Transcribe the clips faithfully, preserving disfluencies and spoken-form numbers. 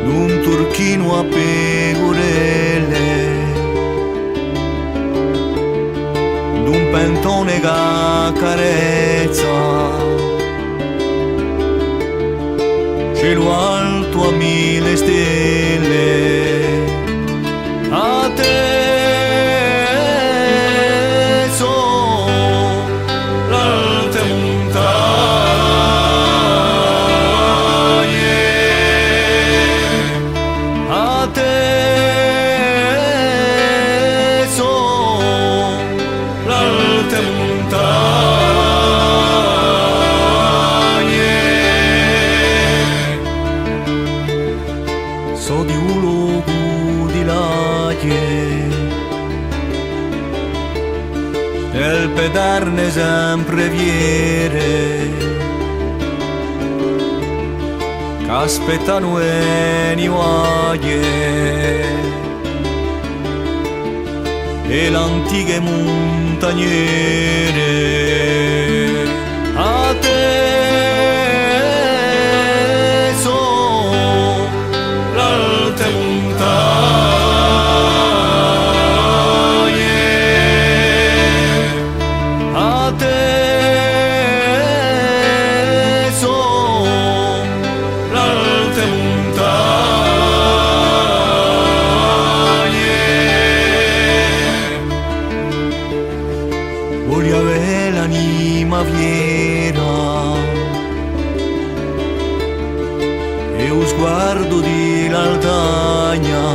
d'un turchinu à pecurelle, d'un pentone chì carezza, celu altu à mille stelle. À tè sò l'alte muntagne, à tè sò l'alte muntagne. Sò di u locu di l'Aghje, del pedarne sempre fiere, ch'aspettanu e nivaglie è l'antiche muntagnere. À tè sò l'alte muntagne, à tè sò l'alte muntagne. Vogliu avè l'anima fiera è u sguardu di l'altagna,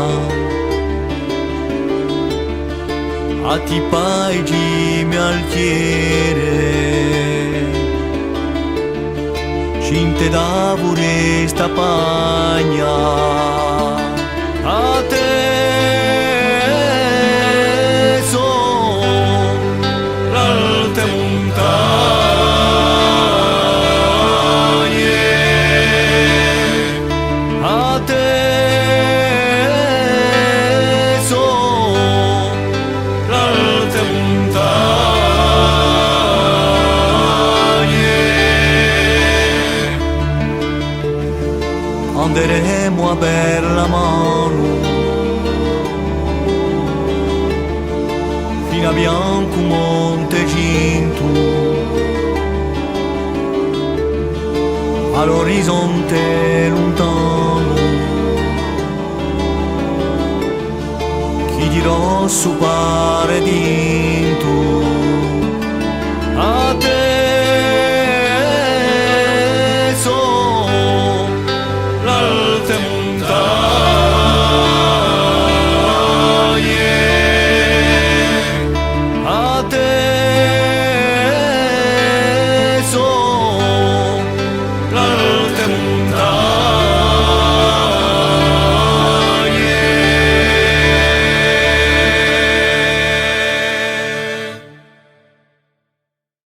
à ti paesi mei altiere, cinte da furesta pagna. À tè sò l'alte muntagne, à tè sò l'alte muntagne. Anderemu à per la manu finu à biancu Monte Cintu, à l'orizonte luntanu chì di rossu pare di